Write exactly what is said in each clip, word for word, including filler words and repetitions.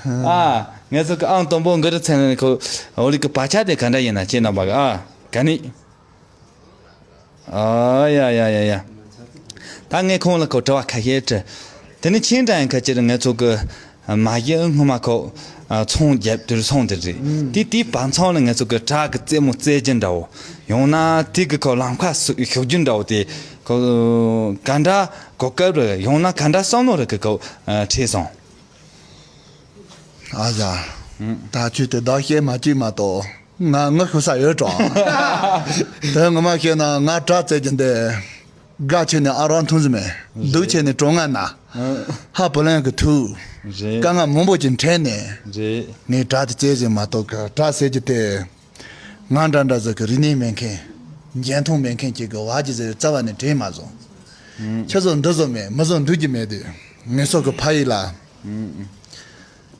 ཨ། ངེད་ཚོ་གི་ཨང་དང་པོ་འགོ་ཁྲིད་ཚན་ནི་ཁོ་འོ་ལི་གི་བག་ཆགས་དེ་ག་འདྲ་ཡིན་ན་ཁྱེད་རྣམ་པ་གི་ཨ་ག་ནི། ཨ་ཡ་ཡ་ཡ་ཡ། ད་ངས་ཁོང་ལ་ཁོ་དྲི་བ་ཁ་ཤས་དྲི། དེ་ནི་ཁྱེད་འདྲ་ཡང་ཁ་ཅིག་ངེད་ཚོ་གི་མ་གཞི་སྔོན་མ་ཁོ་ཚོང་རྒྱབ་དུས་ཚོང་དེ་རེད། དེ་དེའི་བར་མཚམས་ལ་ངེད་ཚོ་གི་བྲག་གི་རྩེད་མོ་རྩེ་རྒྱུ་འདྲ་བོ། ཡང་ན་དེ་གི་ཁོ་ལམ་ཁ་ཞུགས་རྒྱུ་འདྲ་བོ་དེ་ཁོ་ག་འདྲ་གོ་སྐབས་རེད། ཡང་ན་ག་འདྲ་བསམ་བློ་རེད་གི་ཁོ་ཁྲིད་སོང་། ཨ་ཡ། ད་ཁྱོད་དེ་བདག་བཤད་མ་བྱེད་མ་གཏོགས་ང་ངུ་ཤོར་ས་ཡོད་དྲ། དེ་ངོ་མ་བཤད་ན་ང་བྲག་རྩེད་རྒྱུ་འདི་དགའ་ཆེ་ནས་ཨ་རོག་མཐོང་ཟིན་མེད། སྡུག་ཆེ་ནས་གྲོང་ང་ན། རེད། ཧ་བུ་ལོན་གི་ཐུག་རེད། དཀའ་ངལ་མང་པོ་ཅིག་འཕྲད་ནས། རེད། ངས་བྲག་དེ་རྩེད་ཟིན་མ་གཏོགས་གི་བྲག་རྩེད་རྒྱུ་དེ། ང་འདྲ་འདྲ་ཟིག་གི་རིག་གནས་མེད་མཁན། འཇོན་ཐང་མེད་མཁན་ཅིག་གི་བ་ཇི་ཟེར་རྩ་བ་ནས་དྲན་མ་སོང་། ཁྱེད་ཚོ་འདི་བཟོ་མེད་མི་བཟོ་འདུག་རྒྱུ་མེད་དུས་ངེད་ཚོ་གི་ཕ་ཡུལ་ལ།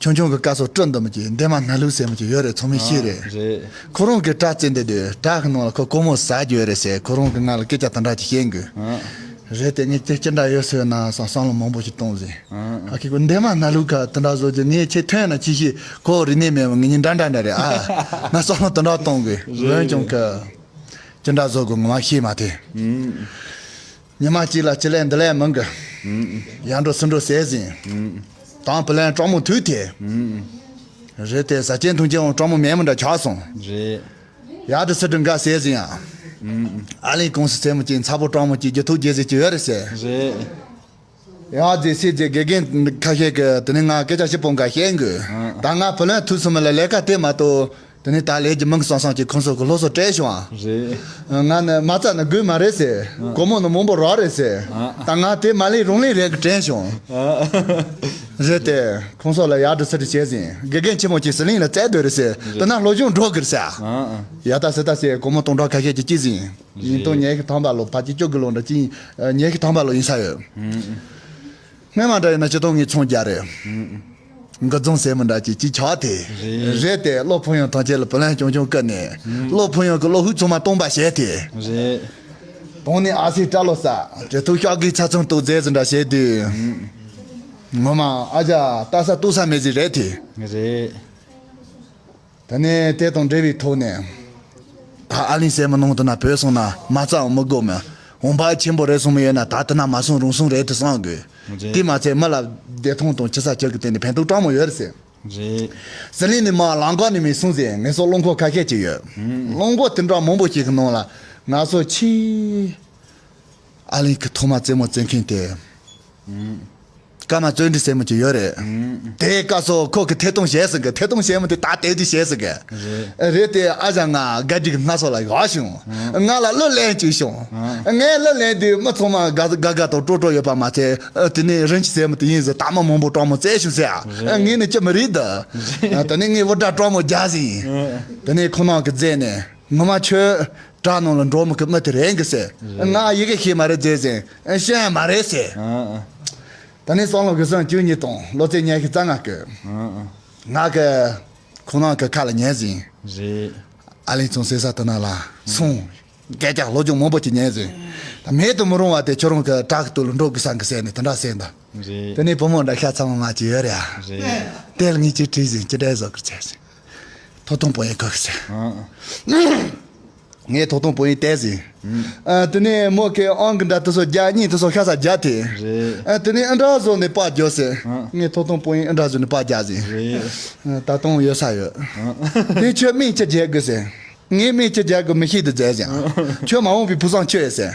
ཆུང་ཆུང་གི་སྐབས་སུ་སྤྲུལ་འདི་མོ་ཅིག་འདན་མ་སྣ་ལུག་ཟེར་མོ་ཅིག་ཡོད་རེད། ཚང་མས་ཤེས་རེད། རེད། ཁོ་རང་གི་བྲག་རྩེད་འདི་དུས་བྲག་གི་ནང་ལ་ཁོ་སྒོར་མོ་ཟ་རྒྱུ་ཡོད་རེད་ཟེར། ཁོ་རང་གི་ང་ལ་སྐད་ཆ་དེ་འདྲ་ཅིག་བཤད་གི། རེད་དེ་ངས་དེ་ཅི་འདྲ་ཡོད་ཟེར་ན་བསམ་བསམ་བློ་མང་པོ་ཞིག་གཏོང་ཟིན། ཨ་ཁི་ཁོ་འདན་མ་སྣ་ལུག་ག་དེ་འདྲ་བཟོ་རྒྱུ་ངས་ཁྱེད་ཐོན་ན་ཅི་ཤེས། ཁོ་རིག་གནས་མེད་པ་ངེད་གཉིས་འདྲ་འདྲ་འདྲ་རེད་ཨ། ང་བསམ་བློ་དེ་འདྲ་གཏོང་གི། རེད། འོན་ཀྱང་གི་ཅི་འདྲ་བཟོ་དགོས་ངོ་མ་ཤེས་མ་ཐལ། ཉི་མ་གཅིག་ལ་ཅི་ལས་འདི་ལས་མང་གི། ཡར་འགྲོ་ཚུར་འགྲོ་ཟེར་ཟིན། དང་བུ་ལོན་གྲོགས་མོ་ཐུག་དེ། རེད་དེ་ཟ་ཆེན་འཐུང་ཆེན་འོང་གྲོགས་མོ་མེད་མོ་འདྲ་ཆགས་སོང་། རེད། ཡར་དུ་ཚུར་དུ་འགའ་ཟེར་ཟིན་ཡང་། ཨ་ལིང་ཀུང་སི་ཚེ་མོ་ཅིག་མཚར་པོ་གྲོགས་མོ་ཅིག་རྒྱུ་ཐུག་རྒྱལ་ཟེར་གྱི་ཡོད་རེད་ཟེར། རེད། ཡང་རྗེ་སྲིད་རྗེ་དགེ་རྒན་ཁ་ཤས་ཀྱིས་དེ་ནས་ང་སྐད་ཆ་ཞིབ་པོ་འགའ་བཤད་དགོས། ད་ང་བུ་ལོན་ཐུག་སོང་མ་ལ་ལས་ཀ་དེ་མ་གཏོགས་དེ་ནས་ད་ལས་ཀྱི་མིང་སང་སང་ཅིག་ཁོང་ཚོ་གི་སློབ་གསོ་སྤྲད་བྱུང་ཨ། རེད། ང་ནི་མ་རྩ་ནི་དགོས་མ་རེད་ཟེར། སྒོར་མོ་ནི་མང་པོ་རག་རེད་ཟེར། ད་ང་དེ་མ་ལས་རང་ལས་རེད་གི་དྲན་བྱུང་། རེད་དེ། ཁོང་ཚོ་ལ་ཡར་དུ་ཚུར་དུ་བྱས་ཟིན་དགེ་རྒན་ཆེན་མོ་ཅིག་ཟི་ལིང་ལ་བཙལ་སྡོད་རེད་ཟེར། དེ་ན་སློབ་སྦྱོང་འགྲོ་གི་རེད་ཟེར། ཡ་ད་ཟེར་ད་ཟེར་སྒོར་མོ་སྟོང་ཕྲག་ཁ་ཤས་ཅིག་སྐྱེས་ཟིན། ཉིས་སྟོང་ཉི་ཤུ་ཐམ་པ་ལོ་ཕལ་ཆེར་བཅུ་དགུ་ལོ་འདྲ་ཅིག་ཉི་ཤུ་ཐམ་པ་ལོ་ཡིན་ས་ཡོད། སྔོན་མ་འདྲ་ཡིན་ན་སྤྱི་ཐོག་ངས་ཚོང་རྒྱག་རེད། འགག་རྫོང་ཟེར་མི་འདྲ་ཅིག་ཅིག་ཆགས་ཏེ། རེད། རེད་དེ་བློ་ཕུན་ཡང་ཐང་ཆེད་ལ་བུ་ལོན་ཆུང་ཆུང་བཀུག་ནས། བློ་ཕུན་ཡང་གི་བློ་ཕུགས་ཚང་མ་སྟོང་པ་བྱས་ཏེ། རེད། དོང་ནས་ཨ་སེ་སྐྲ་ལོ་ས་གྲི་ཐུག་ཤོག་གི་ཚ་ཚང་ཏོག་རྫས་ཟིན་འདྲ་བྱས་དུས། ངོ་མ་ཨ་ཅག་ལྟ་ས་ལྟོས་ས་མེད་ཟིག་རེད་དེ། རེད། དེ་ནས་དེ་དང་འབྲེལ་བའི་ཐོག་ནས། ད་ཨ་ལིང་ཟེར་མི་ནང་དུ་ན་བུད་སོང་ན་མ་རྩ་འོང་མི་དགོས་མོད། འོང་འབབ་ཆེན་པོ་རེད་སོང་མི་ཡོད་ན་ད་དེ་ན་མ་སོང་རུང་སོང་རེད་དུ་བསམ་དགོས། རེད། དེ་མ་ཚད་མི་ལ་བདེ་ཐང་དང་ཅི་ས་ཅི་གི་སྟེང་ནས་ཕན་ཐོགས་སྤྲང་མོ་ཡོད་རེད་ཟེར། རེད། ཟི་ལིང་ནས་མ་ལང་ཀ་ནས་མི་སོང་ཟེར་ངེད་ཚོ་རླངས་འཁོར་ཁ་ཤས་ཅིག་ཡོད། རླངས་འཁོར་དེ་འདྲ་མང་པོ་ཞིག་གི་ནང་ལ་ང་ཚོ་ཆེས། ཨ་ལིང་གི་ཐོག་མ་རྩེད་མོ་རྩེ་མཁན་དེ། ཀརྨ་བརྩོན་འགྲུས་ཟེར་མོ་ཅིག་ཡོད་རེད། དེའི་སྐབས་སུ་ཁོ་གི་ཐད་གཏོང་བྱས་ཟིན་གི་ཐད་གཏོང་བྱས་མོ་དེ་ད་དེ་དུས་བྱས་ཟིན་གི་རེད། དེ་ཨ་ཞང་ང་དགའ་སྒྲིག་སྣ་ཚོགས་ལ་བཞག་བྱུང་། ང་ལ་གླུ་ལེན་བཅུག་བྱུང་། ངས་གླུ་ལེན་དུས་མི་ཚང་མ་དགའ་དགའ་དགའ་དང་སྤྲོ་སྤྲོ་ཡོད་པ་མ་ཚད་དེ་ནས་རིན་ཆེན་ཟེར་མོ་དེ་ཡིན་ཟེར་ད་མ་མང་པོ་སྤྲང་མོ་རྩེ་བྱུང་ཟེར། ངས་ནི་ཅི་མི་རིག་འདི། དེ་ནས་ངས་འུར་སྒྲ་སྤྲང་མོ་རྒྱག་ཟིན། དེ་ནས་ཁོ་ནང་གི་རྫས་ནས། ངོ་མ་ཁྱོད་བྲག་ནང་ལ་འགྲོ་མི་གི་མི་དེ་རེད་གི་ཟེར། ང་ཡི་གེ་ཤེས་མ་རེད་ཟེར་ཟེར། ཤེས་མ་རེད་ཟེར། ད་ནི་སང་ལོ་དགུ་བཅུ་གོ་གཉིས་དང་ལོ་ཚད་ཉི་ཤུ་རྩ་ལྔ་གི་ང་གི་ཁོང་རྣམས་ཀྱི་ཁ་ལ་ཉན་ཟིན། རེད། ཨ་ལིང་ཚང་ཟེར་ས་དེ་ན་ལ་སོང་། སྐད་ཆ་སློབ་སྦྱོང་མང་པོ་ཅིག་ཉན་ཟིན། ད་མེད་དུ་མི་རུང་བ་དེ་ཁྱོད་རང་གི་བྲག་གི་སྟོད་ལ་འགྲོ་དགོས་བསམ་གི་ཟེར་ནས་དེ་འདྲ་ཟེར་འདུག་རེད། དེ་ནས་བུ་མོ་འདྲ་ཤ་ཚ་མ་མ་ཅིག་ཡོད་རེད་ཨ། རེད། དེ་ལ་ངས་ཅིག་དྲིས་ཟིན་ཅི་འདྲ་བཟོ་གི་ཟེར་ཟིན། ཐོབ་ཐང་པོ་ཡིན་ཁོ་གི་ཟེར། ངས་ཐོབ་ཐང་པོ་ཡིན་བལྟས་ཟིན། ཨ་དེ་ནས་མོ་གི་ཨང་གི་འདྲ་དེ་ཚོ་རྒྱ་གཉིས་དེ་ཚོ་ཤ་ཚ་རྒྱ་དེ། རེད། ཨ་དེ་ནས་ཨ་འདྲ་བཟོ་ནས་པ་རྒྱོ་ཟེར། ངས་ཐོབ་ཐང་པོ་ཡིན་ཨ་འདྲ་བཟོ་ནས་པ་རྒྱ་ཟིན། རེད། ད་དུང་ཡོད་ས་ཡོད། དེ་ཁྱོད་མིང་ཅི་རྒྱག་དགོས་ཟེར། ངས་མིང་ཅི་རྒྱག་དགོས་མི་ཤེས་དུ་མཛད་ཟིན། ཁྱོད་མ་འོངས་པའི་བུ་བཟང་ཁྱོད་ཟེར།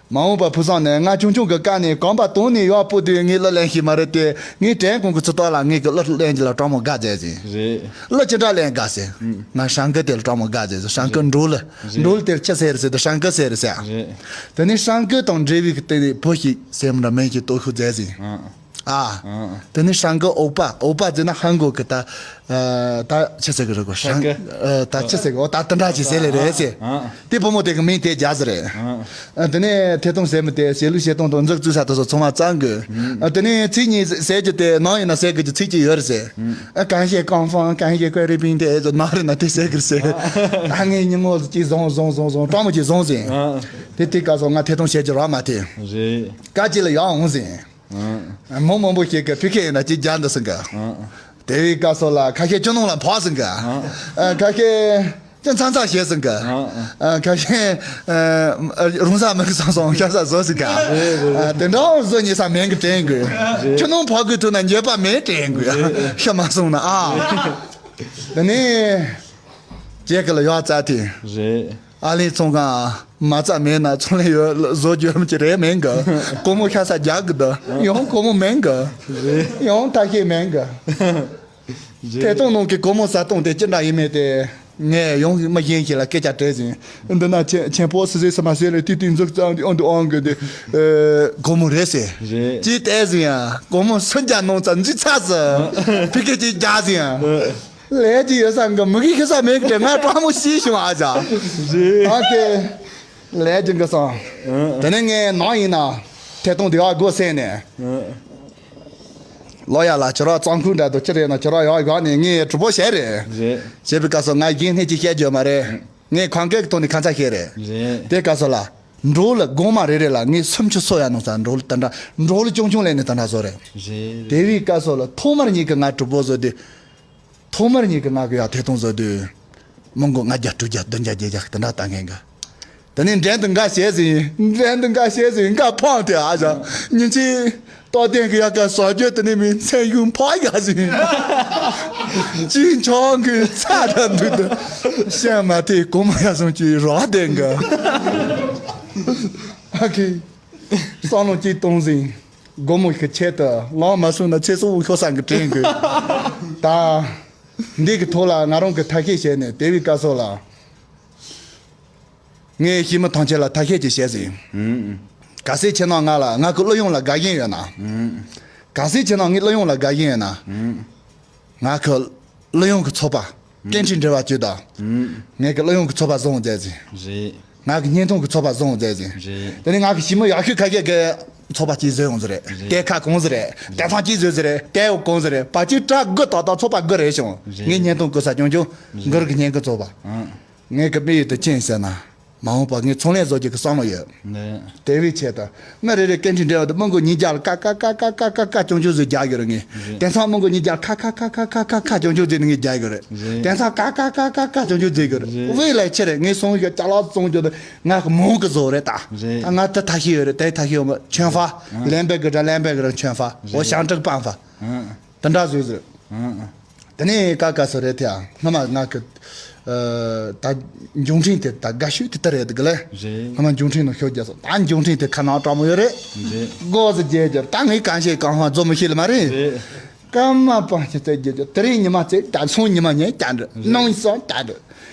མ་འོངས་པ་བུ་བཟང་ནས་ང་ཆུང་ཆུང་གི་སྐབས་ནས་གོམ་པ་དུང་ནས་ཡག་པོ་དུས་ངས་གླུ་ལེན་ཤེས་མ་རེད་དེ་ངས་དྲན་ཁོང་གི་ཚུལ་ཐོག་ལ་ངས་ཀྱི་གླུ་ལེན་གྱི་ལ་སྤྲང་མོ་དགའ་མཛད་ཟིན། རེད། གླུ་ཅི་འདྲ་ལེན་དགའ་ཟེར། ང་ཧྲང་ཀི་དེ་ལ་སྤྲང་མོ་དགའ་མཛད་ཟིན། ཧྲང་ཀི་འགྲོ་ལ། རེད། འགྲོ་ལ་དེར་ཅི་ཟེར་ཟེར་དུ་ཧྲང་ཀི་ཟེར་ཟེར། རེད། དེ་ནས་ཧྲང་ཀི་དང་འབྲེལ་བའི་གི་དེ་ནས་བུ་ཞིག་ཟེར་མི་འདྲ་མིང་ཞིག་གཏོད་ཤུགས་མཛད་ཟིན། ཨ། དེ་ནས་ཧྲང་ཀི་ཨོ་པ་ཨོ་པ་ཟེར་ན་ཧང་གོ་གི་ད། ད་ཆི་ཟེར་གི་རེད་གོ་ཧྲང་། ད་ཆི་ཟེར་གི་ཨོ་ད་དེ་འདྲ་ཅིག་ཟེར་ལེ་རེད་ཟེར། དེ་བུ་མོ་དེ་གི་མིང་དེ་རྒྱ་ཟེར་རེད། དེ་ནས་ཐད་གཏོང་ཟེར་མི་དེ་ཞེ་ལུགས་བྱེད་སྟངས་དང་འཛུགས་བཙུགས་ས་དེ་ཚོ་ཚང་མ་གཙང་གི། དེ་ནས་ཚིག་གཉིས་ཟེར་རྒྱུ་དེ་ནང་ཡིན་ན་ཟེར་དགོས་ཀྱི་ཚིག་གཅིག་ཡོད་རེད་ཟེར། གང་ཞིག་གང་ཕང་གང་ཞིག་ཀོ་རི་པིན་དེ་ནང་རེད་ན་དེ་ཟེར་གི་ཟེར། ད་ངས་ཉིན་མོ་གཅིག་བཟུང་བཟུང་བཟུང་བཟུང་སྤྲང་མོ་གཅིག་བཟུང་ཟིན། དེ་དེ་སྐབས་སུ་ང་ཐད་གཏོང་བྱེད་རྒྱུ་རག་མ་ཐེ། རེད། སྐད་ཅིག་ལ་ཡར་འོང་ཟིན། མི་མང་པོ་ཞིག་གིས་ཕི་ཁེ་ཡིན་ན་ཅིག་རྒྱག་འདུག་ཟེར་གི། དེ་བའི་སྐབས་སུ་ལ་ཁ་ཤས་ཅི་ནང་ལ་འཕག་ཟེར་གི། ཁ་ཤས་ཅི་ཚང་ཚང་བྱེད་ཟེར་གི། ཁ་ཤས་རུང་ས་མི་གི་སང་སང་ཤ་ས་བཟོ་ཟེར་གི། དེ་འདྲ་བཟོ་ཉེ་ས་མེད་གི་དྲན་དགོས། ཁྱོད་ནང་འཕག་གི་ཐུག་ན་ཉེས་པ་མེད་དྲན་དགོས། ཤ་མ་སོང་ན་ཨ། དེ་ནས་ཅེ་གི་ལ་ཡོག་རྩ་དེ། ཨ་ལས་ཚོང་ཁང་མ་རྩ་མེད་ན་ཚོང་ལས་ཡོད་བཟོ་རྒྱུ་རམ་གྱི་རེད་མེད་གི། སྒོར་མོ་ཤ་ས་རྒྱག་གི་འདུག་ཡང་སྒོར་མོ་མེད་གི། ཡང་ཐ་ཤེས་མེད་གི། ཐད་གཏོང་ནང་གི་སྒོར་མོ་ཟ་སྟངས་དེ་ཅི་འདྲ་ཡིན་མེད་དེ། ངས་ཡང་མི་གཞན་ཞིག་ལ་སྐད་ཆ་དྲིས་ཟིན། འདི་ན་ཆེ་ཆེན་པོ་སི་སི་སི་མ་སི་ལ་ཏི་ཏི་འཛུགས་ཙང་འདི་ཨོང་འདི་ཨོང་གི་འདི། སྒོར་མོ་རེད་ཟེར། ཅི་བལྟས་ཟིན་ཡང་སྒོར་མོ་སུམ་བརྒྱ་ནང་ཙམ་འཛུལ་ཚར་ཟེར། ཕི་ཁེ་ཅིག་རྒྱག་ཟིན་ཡང་། ལས་ཀྱི་ཡོད་ས་འགའ་མི་གི་ཤི་ས་མེད་གི་ང་སྤྲང་མོ་ཤི་བྱུང་ཨ་ཅག་ཨ་ཁེ། ལས་ཀྱི་འགའ་སོང་། དེ་ནས་ངས་ནང་ཡིན་ན། ཐད་གཏོང་དེ་བ་སྒོ་ཟེར་ནས། ལོ་ཡ་ལ་ཁྱེད་རང་གཙང་ཁུལ་འདྲ་འདུག་ཅི་རེད་ན་ཁྱེད་རང་ཡང་ཡོང་ནས་ངས་གྲུ་པོ་བྱས་རེད། བྱས་པའི་སྐབས་སུ་ང་རྒན་སྣེ་གཅིག་བཤད་རྒྱུ་མ་རེད། ངས་གང་གའི་ཐོག་ནས་ཁ་ཚ་བཤད་རེད། དེ་སྐབས་སུ་ལ། འགྲོ་ལ་སྒོང་མ་རེ་རེ་ལ་ངས་སུམ་ཅུ་སོ་ཡ་ནང་ས་འགྲོ་ལ་ད་འདྲ་འགྲོ་ལ་ཅུང་ཅུང་ལས་ནས་ད་འདྲ་བཟོ་རེད། དེ་བའི་སྐབས་སུ་ལ་ཐོག་མར་ཉིད་ཀྱི་ང་གྲུ་པོ་བཟོ་དུས། ཐོག་མར་ཉིད་ཀྱི་ང་གི་ཡ་ཐད་གཏོང་བཟོ་དུས། མི་མགོ་ལྔ་བརྒྱ་དྲུག་བརྒྱ་བདུན་བརྒྱ་བརྒྱད་བརྒྱ་དེ་འདྲ་ལྟ་མཁན་གི། དེ་ནས་འགྲན་དུ་འགའ་བྱས་ཟིན་འགྲན་དུ་འགའ་བྱས་ཟིན་འགའ་ཕངས་ཏེ་ཨ་ཞང་ཉིན་གཅིག་རྟོགས་ལྡན་གྱི་ཡ་ག་བཟོ་རྒྱུ་དེ་ནས་མི་མཚན་གཞུང་ཕོག་ཡ་ཟིན། ཅིག་མཆོང་གི་ཚ་དྲ་འདུག་ཏུ་བཤད་མ་ཐེ་གོ་མ་ཡ་སོང་ཅིག་རོགས་ལྡན་གི། ཨ་ཁི། བསམ་བློ་གཅིག་གཏོང་ཟིན། སྒོར་མོ་ཞིག་ཆེད་དུ་ལངས་མ་སོང་ན་ཚེ་སྲོག་ཤོར་ས་གི་དྲན་དགོས། ད། འདི་གི་ཐོག་ལ་ང་རང་གི་ཐ་ཤལ་བྱས་ནས་དེ་བའི་སྐབས་སུ་ལ། ངས་ཞི་མི་ཐང་ཆེན་ལ་ཐ་ཤལ་གྱི་བྱས་ཟིན། གལ་སྲིད་ཁྱེད་རྣམས་ང་ལ་ང་གི་གླུ་དབྱངས་ལ་དགའ་ཞེན་ཡོད་ན། གལ་སྲིད་ཁྱེད་རྣམས་ངའི་གླུ་དབྱངས་ལ་དགའ་ཞེན་ཡོད་ན། ང་གི་གླུ་དབྱངས་ཀྱི་ཚོགས་པ། སྐད་འཕྲིན་འབྲེལ་བ་ཅུས་དང་། ངས་ཀྱི་གླུ་དབྱངས་ཀྱི་ཚོགས་པ་བཟུང་མཛད་ཟིན། ང་གི་བརྙན་ཐུང་གི་ཚོགས་པ་བཟུང་མཛད་ཟིན། དེ་ནས་ང་གི་ཞི་མི་ཡག་ཤོས་ཁ་ཤས་ཀྱི་ཚོགས་པ་གཅིག་བཟོས་ཡོང་ཟེར་རེད། དེ་ཁ་གང་ཟེར་རེད། དེ་ཚང་གཅིག་བཟོས་ཟེར་རེད། དེ་འོ་གང་ཟེར་རེད། བ་གཅིག་དྲ་དགུ་ཏག་ཏག་ཚོགས་པ་དགུ་རེད་བྱུང་། ངས་བརྙན་ཐུང་བཀོད་ས་ཆུང་ཆུང་། མགུར་གྱི་བརྙན་བཀོད་ཚོགས་པ། ངས་ཀྱི་དམིགས་ཡུལ་དུ་ཅི་ཡིན་ཟེར་ན། མ་འོངས་པ་ངས་ཚོང་ལས་བཟོ་རྒྱུ་གི་བསམ་བློ་ཡོད། དེ་བས་ཆེད་དུ། ང་རེ་རེ་སྐད་འཕྲིན་འབྲེལ་བ་དུ་མི་མགོ་ཉིས་བརྒྱ་ལ་ཀ་ཀ་ཀ་ཀ་ཀ་ཀ་ཀ་ཅུང་ཅུང་ཟིག་རྒྱག་གི་རེད་ངས། དེང་སང་མི་མགོ་ཉིས་བརྒྱ་ལ་ཁ་ཁ་ཁ་ཁ་ཁ་ཁ་ཅུང་ཅུང་ཟིག་ནི་ངས་རྒྱག་གི་རེད། དེང་སང་ཀ་ཀ་ཀ་ཀ་ཀ་ཅུང་ཅུང་ཟིག་གི་རེད། དབུས་ལ་ཆེ་རེད་ངས་སོང་གི་ཅ་ལག་བཙོང་རྒྱུ་དུ་ང་གི་མོང་གི་བཟོ་རེད་ད། ད་ང་དུ་ཐ་ཤི་ཡོད་རེད་དེ་ཐ་ཤི་ཡོད་མ་ཆོན་ཧྥ། ལན་པེ་གི་ར་ལན་པེ་གི་ར་ཆོན་ཧྥ། འོ་ཞང་ཀྲིག་པང་ཧྥ། དེ་འདྲ་བཟོས་ཟེར། དེ་ནས་ཀ་ཀ་སོ་རེད་དེ་ཨ་སྔ་མ་ང་གི་ད་འབྱུང་འཕྲིན་དེ་ད་དགའ་ཤོས་དེ་ལྟ་རེད་དེ་གི་ལེ། སྔ་མ་འབྱུང་འཕྲིན་ནང་ཤོད་རྒྱ་སོ་ད་འབྱུང་འཕྲིན་དེ་ཁ་ནང་སྤྲང་མོ་ཡོད་རེད། སྒོ་ཟི་རྒྱས་རྒྱ་ད་ངའི་གང་བཤད་གང་ཧང་རྫོ་མི་ཤེས་ལ་མ་རེད། སྐར་མ་པང་ཆེ་བཙལ་རྒྱ་རྒྱ་དེ་རིང་ཉི་མ་བཙལ་ད་སོང་ཉི་མ་ཉལ་རྒྱ་འདྲི་ནང་སོང་རྒྱ་འདྲི།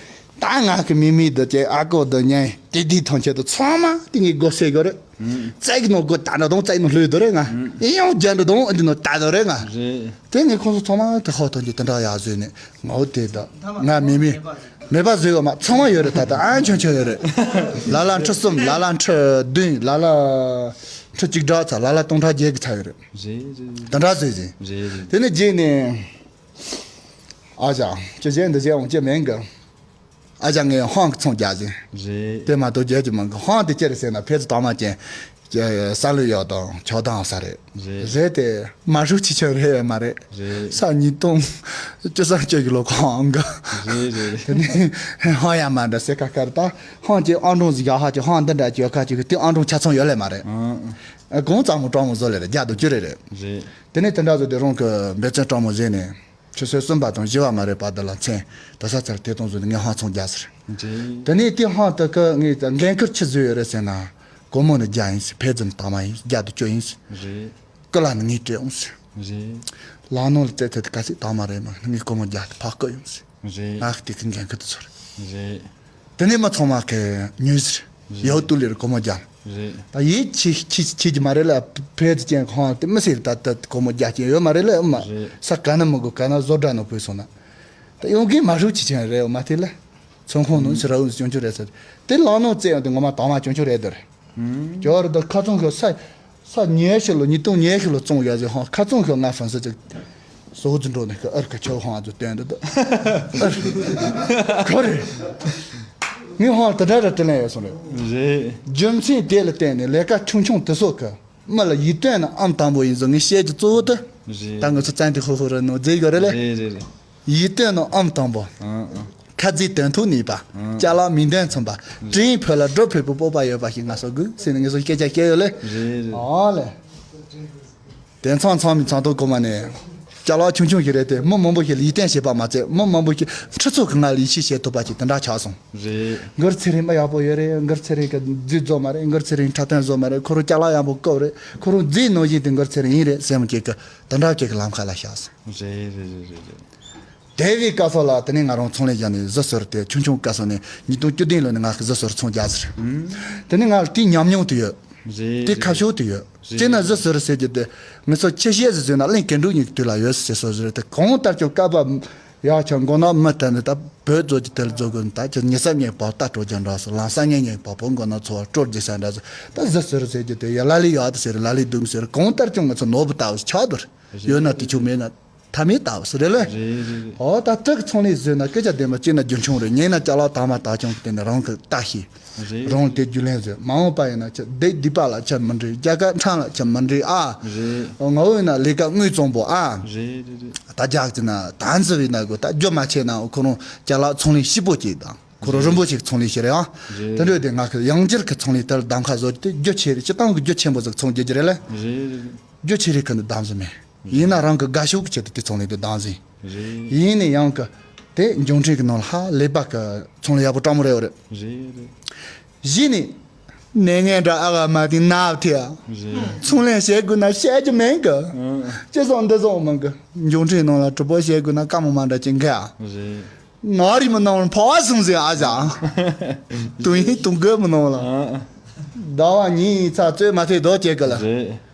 ད་ང་གི་མི་མི་འདི་ཅེ་ཨ་ཀོ་འདི་ཉན་དེ་དེའི་ཐང་ཆེད་དུ་ཚང་མ་དེ་ངའི་སྒོ་སེ་གོ་རེད། རྩལ་གྱི་ནང་སྒོ་ད་འདྲ་དང་རྩལ་གྱི་ནང་ལྷོད་དོ་རེད་ང་། ཨེ་ཡང་རྒྱ་འདྲ་དང་ཨ་འདི་ནང་ད་དོ་རེད་ང་། དེ་ངའི་ཁོང་ཚོ་ཚང་མ་དེ་ཧོ་ཐོན་གྱི་དེ་འདྲ་ཡག་བཟོས་ནས་ང་འོ་དེ་ད་ང་མི་མི་མེད་པ་བཟོས་ཡོད་མ་ཚང་མ་ཡོད་རེད་ད་ད་ཨ་ཆོན་ཆོན་ཡོད་རེད། ལ་ལ་ཁྲི་གསུམ་ལ་ལ་ཁྲི་བདུན་ལ་ལ་ཁྲི་གཅིག་གྲགས་ཚ་ལ་ལ་སྟོང་ཕྲག་བརྒྱད་ཀྱི་ཚ་ཡོད་རེད། དེ་འདྲ་བཟོས་ཟིན། དེ་ནས་རྗེས་ནས་ཨ་ཅག་ཅི་བྱས་འདི་བྱས་འོང་ཅི་མེད་གི། ཨ་ཅག་ངས་ཧང་གི་ཚོང་རྒྱག་ཟིན། རེད། དེ་མ་གཏོགས་རྒྱག་རྒྱུ་མང་གི་ཧང་དེ་ཅི་རེད་ཟེར་ན་ཕེ་ཚོ་དང་མ་ཅན། ས་ལུ་ཡག་དང་ཆོག་དང་ས་རེད། རེད། རེད་དེ་མ་ཧྲུག་ཆི་ཆོད་རེད་ཡོད་མ་རེད། རེད། ས་ཉིས་སྟོང་བཅུ་གསུམ་བཅུ་གི་ལོ་ཁོང་ཧང་གི། རེད་རེད་རེད། དེ་ནས་ཧང་ཡ་མ་འདྲ་སེ་ཁ་ཁར་ད་ཧང་ཅི་ཨང་གྲངས་ཟིག་ཡག་ཧ་ཅི་ཧང་འདི་འདྲ་ཅི་ཡོད་ཁ་ཅི་གི་དེ་ཨང་གྲངས་ཆ་ཚང་ཡོད་ལེ་མ་རེད། ཨང་། གང་ཙམ་མོ་གྲོང་མོ་བཟོ་ལེ་རེད་རྒྱ་དུ་ཅི་རེད་རེད། རེད། དེ་ནས་དེ་འདྲ་བཟོ་དེ་རང་གི་འབད་བརྩོན་གྲོང་མོ་བཟོས་ནས། ཆུ་ཚོད་གསུམ་པ་དང་བཞི་བ་མ་རེད་པ་འདི་ལ་མཚན་ད་ས་ཚར་དེ་དང་བཟོས་ནས་ངས་ཧང་ཚོང་རྒྱག་ཟེར། རེད། དེ་ནས་དེ་ཧང་དུ་ཀི་ངས་འགན་ཁུར་ཆི་བཟོས་ཡོད་རེད་ཟེར་ན། སྒོར་མོ་ནི་བརྒྱ་ཡིན་ཟེར་ཕེ་ཙི་ནི་དག་མ་ཡིན་ཟེར་བརྒྱ་དང་བཅུ་ཡིན་ཟེར། རེད། ཀི་ལ་ནི་ངས་སྤྲད་འོང་ཟེར། རེད། ལག་ནང་ལ་བཙལ་ཐུབ་དེ་ག་ཚད་དག་མ་རེད་མ་ངས་སྒོར་མོ་བརྒྱ་དེ་ཕག་སྐུ་ཡོང་ཟེར། རེད། ང་གི་དེ་གི་འགན་ཁུར་དེ་ཚོ་རེད། རེད། དེ་ནས་མི་ཚང་མ་གི་ཉོས་ཟེར། རེད། ཡའོ་ཏུ་ལེར་སྒོར་མོ་བརྒྱ། རེད། ད་ཡིད་ཆེས་ཆེས་ཆེས་ཀྱི་མ་རེད་ལ་ཕེ་ཙི་ཅན་ཁོང་དེ་མི་སེར་ད་ད་སྒོར་མོ་བརྒྱ་ཅན་ཡོད་མ་རེད་ལ་ཨ་མ། རེད། ས་ག་ན་མི་དགོས་ག་ན་བཟོ་འདྲ་ནོ་བུད་སོང་ན། ད་ཡོང་གིན་མ་ཧྲུག་ཆི་ཆེན་རེད་ཨ་མ་དེ་ལ། ཚོང་ཁང་ནང་ཕྱི་ར་འུ་ཅུང་ཅུང་རེད་ཟེར། དེ་ལག་ནང་བཙལ་ཡོང་དེ་ངོ་མ་དང་མ་ཅུང་ཅུང་རེད་དོ་རེད། ཇོ་རི་དང་ཁ་ཚང་ཤོ་ས་ས་ཉེ་ཤི་ལོ་ཉིས་སྟོང་ཉེ་ཤི་ལོ་བཙོང་ཡ་ཟེར་ཧང་ཁ་ཚང་ཤོ་ང་ཧྥན་སི་ཅིག་སོ་ཙི་འགྲོ་ནས་ཁ་ཨར་ཁ་ཆོ་ཧང་ཨ་ཙུ་སྟོན་འདུག་ཨར་ཁོ་རེ་ངས་ཧང་ད་དྲ་ར་དྲི་ལན་ཡོད་སོང་རེད། རེད། རྒྱུ་མཚན་དེ་ལ་བརྟེན་ནས་ལས་ཀ་ཆུང་ཆུང་དེ་སོགས་ཀྱི་ མི་ལ་ཡིད་རྟོན་ནི་ཨང་དང་པོ་ཡིན་ཟེར། ངས་བཤད་རྒྱུ་གཙོ་བོ་དེ། རེད། ད་ང་ཚོ་བཙན་དེ་ཧུ་ཧུ་རེད་ནོ་རྫས་ཡོད་རེད་ལེ། རེད་རེད་རེད། ཡིད་རྟོན་ནི་ཨང་དང་པོ། ཨང་ཨང་། ཁ་རྗེ་དོན་ཐོག་ནུས་པ། ཨང་། ཅ་ལག་མིང་དོན་མཚུངས་པ། དྲིན་ཕོད་ལ་སྒྲུབ་ཕོད་པའི་སྤོབས་པ་ཡོད་པ་ཞིག་ང་ཚོ་དགོས་ཟེར་ནས་ངས་སོ་སྐད་ཆ་བཤད་ཡོད་ལེ། རེད་རེད། ཨོ་ལེ། དེ་ཚང་ཚང་མི་ཚང་ཐོག་གོ་མ་ནས། ཅ་ལག་ཆུང་ཆུང་ཞིག་རེད་དེ། མི་མང་པོ་ཞིག་ལ་ཡིད་བརྟན་བྱེད་པ་མ་ཚད། མི་མང་པོ་ཞིག་ཁྲི་ཚོ་གི་ང་ལ་ཡིད་ཆེས་བྱེད་ཐུབ་པ་ཞིག་དེ་འདྲ་ཆགས་སོང་། རེད། མགུར་ཚེ་རིང་མི་ཡག་པོ་ཡོད་རེད། མགུར་ཚེ་རིང་གི་རྫུས་བཟོ་མ་རེད། མགུར་ཚེ་རིང་འཁྲབ་སྟོན་བཟོ་མ་རེད། ཁོ་རང་ཅ་ལག་ཡག་པོ་བཀོལ་རེད། ཁོ་རང་རྫུས་ནང་བཞིན་དེ་མགུར་ཚེ་རིང་ཡིན་རེད་ཟེར་མི་ཅིག་གི་དེ་འདྲ་ཅིག་གི་ལམ་ཁ་ལ་བཞག་སོང་། རེད་རེད་རེད་རེད་རེད། དེ་བའི་སྐབས་སུ་ལ་དེ་ནས་ང་རང་ཚོང་ལས་བཞག་ནས་གཟི་བཟོ་རུ་དེ་ཆུང་ཆུང་སྐབས་སུ་ནས་ཉིས་སྟོང་བཅུ་བདུན་ལོ་ནས་ང་གི་གཟི་བཟོ་རུ་ཚོང་རྒྱག་ཟེར། ཨུམ། དེ་ནས་ང་ལ་དེའི་ཉམས་མྱོང་དེ་ཡོད། རེད། དེའི་ཁ་ཕྱོགས་དེ་ཡོད། རེད། སྤྱིར་ན་གཟི་བཟོ་རུ་ཟེར་རྒྱུ་དེ་ངེད་ཚོ་ཆེ་བཤད་ཟེར་ཟེར་ན་གླིང་དགེ་འབྲུག་གཉིས་ཀྱི་དུས་ལ་ཡོད་ཟེར་སོ་ཟེར་དེ། གང་ལྟར་ཀྱང་བསྐལ་པ་ཡར་ཆ་མགོ་ནག་མི་དར་ནས། ད་བོད་རྫོགས་ཀྱི་དེ་ལ་རྫོགས་དགོས་ནས། ད་ཁྱེད་ཉེ་སྲབ་ཉེ་བ་ལྟ་སྤྲོ་རྒྱ་འདྲ་སོ། ལམ་སང་ཉེ་ཉེ་བ་བོད་མགོ་ནག་ཚོ་བ་སྤྲོ་རྒྱ་ས་འདྲ་སོ། ད་གཟི་བཟོ་རུ་ཟེར་རྒྱུ་དེ་ཡ་ལ་ལི་ཡོད་ཟེར། ལ་ལི་འདུག་ཟེར། གང་ལྟར་ཀྱང་ང་ཚོ་ནོར་བུ་ལྟ་བུ་ཆགས་འདུག་ཡོད་ན་དེ་ཆུ་མེད་ན། ཐ་མའི་ལྟ་བུ་ཟེར་རེད་ལེ། རེད་རེད་རེད། ཨོ་ད་ཏྲག་ཚོང་ལས་བཟོས་ན་སྐད་ཆ་བདེན་པ་བྱས་ན་རྒྱུན་འཁྱོངས་རེད། ཉན་ན་ཅ་ལག་དག་མ་དག་ཀྱང་དེ་ནི་རང་གི་ལྟ་ཤེས། རེད། རང་དེ་རྒྱུས་ལེན་བཟོས། མ་འོངས་པ་ཡིན་ན་ཁྱེད་སྡེ་སྡིག་པ་ལ་ཁྱེད་མི་འདྲི། རྒྱ་གར་འཕྲང་ལ་ཁྱེད་མི་འདྲི་ཨ། རེད། ངོ་བོ་ཡིན་ན་ལས་ཀ་དངུལ་གཙང་པོ་ཨ། རེད་རེད་རེད། ད་རྒྱག་ཅི་ན་ད་འཛི་བའི་ན་དགོས། ད་རྒྱུ་མ་ཆེ་ན་ཁོ་རང་ཅ་ལག་ཚོང་ལས་སྐྱིད་པོ་ཅིག་དང་། ཁོ་རང་རིན་པོ་ཆེ་གི་ཚོང་ལས་ཤེས་རེད་ཨ། རེད། དེ་འདྲ་དེ་ང་གི་ཡང་འགྱུར་གི་ཚོང་ལས་དེར་གདམ་ཁ་བཟོ་རྒྱུ་དེ་རྒྱུ་ཆེ་རེད། སྤྱི་བཏང་གི་རྒྱུ་ཆེན་པོ་ཟིག་ཚོང་རྒྱུ་རྒྱུ་རེད་ལེ། རེད་རེད་རེད། རྒྱུ་ཆེ་རིགས་ཁ་འདི་བདམས་ཟིན་མེད། ཡིན་ན་རང་གི་དགའ་ཤོས་ཀྱི་ཆེད་དུ་དེ་ཚོང་ལས་དེ་བདམས་ཟིན། རེད། ཡིན་ནས་ཡང་གི་དེ་འབྱུང་འཕྲིན་གི་ནང་ལ་ཧ་ལས་པ་གི་ཚོང་ལས་ཡག་པོ་སྤྲང་མོ་རེད་བ་རེད། རེད་རེད། གཞི་ནས་ནས་ངན་འདྲ་ཨ་ག་མ་དེ་ནག་ཐེ་ཨ། རེད། ཚོང་ལས་བྱེད་དགོས་ན་བཤད་རྒྱུ་མེད་གི། ཨང་། ཅི་སོང་འདི་སོང་མང་གི། འབྱུང་འཕྲིན་ནང་ལ་གྲུ་པོ་བྱེད་དགོས་ན་ཀ་མོ་མ་འདྲ་ཅིག་འགའ། རེད། ནག་རིགས་མི་ནང་ལ་ཕོ་བ་སོང་ཟེར་ཨ་ཟ། དུང་ཡིན་དུང་དགོས་མི་ནང་ལ། ཨང་། ཟླ་བ་གཉིས་ཚ་རྩོད་མ་ཐེ་རྡོ་བྱེད་གི་ལ། རེད།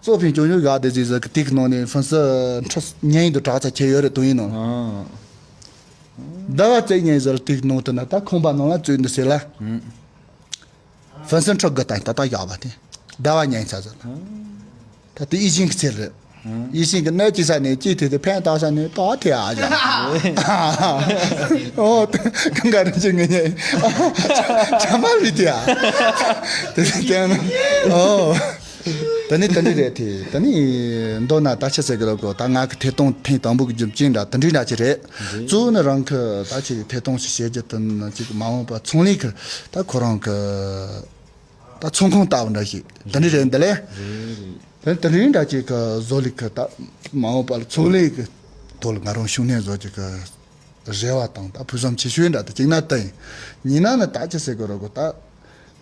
གཙོ་ཕན་ཅུང་ཡོད་ག་དེ་ཟིག་ཟིག་གི་དེ་གི་ནང་ནས་ཧྥུན་སི་ཁྲི་ཉན་དུ་དྲག་ཚ་ཁྱེར་ཡོད་རེད་དུང་ཡིན་ནང་། ཨང་། ཟླ་བ་བརྩེགས་ཉན་ཟིག་དེ་གི་ནང་དུ་ན་ད་ཁང་པ་ནང་ལ་རྩོད་འདི་ཟེར་ལ། ཨང་། ཧྥུན་སི་ཁྲི་དགུ་ད་ད་ད་ཡག་པ་དེ། ཟླ་བ་ཉན་ཚ་ཟིག་ལ། ཨང་། ད་དེ་ཡིད་བཞིན་གྱི་ཚེ་རེད། ཡིད་བཞིན་གྱི་གནས་ཀྱི་ས་ནས་ཀྱི་དེ་དེ་ཕན་བཏགས་ས་ནས་ཏོག་ཐེ་ཨ་ཅག་ཨོ་གང་ག་རེ་ཅིག་ངེས་ཉེ་ཆ་མ་ལི་དེ་ཨ། དེ་དེ་ཨོ། ད་ནི་ད་ནི་རེད་དེ། ད་ནི་མདོར་ན་ད་ཆ་ཟེར་གི་རོགས་གོ། ད་ང་གི་ཐད་གཏོང་ཐེངས་དང་པོ་གི་རྒྱུ་མཚན་འདྲ་དེ་འདྲའི་འདྲ་ཅིག་རེད། གཙོ་བོ་ནི་རང་གི་ད་ཅིག་ཐད་གཏོང་ཞིག་བྱེད་རྒྱུ་དེ་ནི་ཅིག་མ་འོངས་པ་ཚོང་ལས་ཀྱི་ད་ཁོ་རང་གི་ད་ཚོང་ཁང་ལྟ་བུ་འདྲ་ཞིག་དེ་འདྲ་རེད་འདི་ལས། རེད་རེད། དེ་དེ་རིང་འདྲ་ཅིག་གི་བཟོ་ལས་ཀྱི་ད་མ་འོངས་པར་ཚོང་ལས་ཀྱི་ཐོག་ལ་ང་རང་ཤུགས་སྣོན་བཟོ་རྒྱུ་གི་རེ་བ་དང་ད་ཕུགས་བསམ་ཆེ་ཤོས་འདྲ་དེ་གཅིག་ན་དེ་ཡིན། གཉིས་ན་ནི་ད་ཅི་ཟེར་དགོས་རོགས་གོ། ད་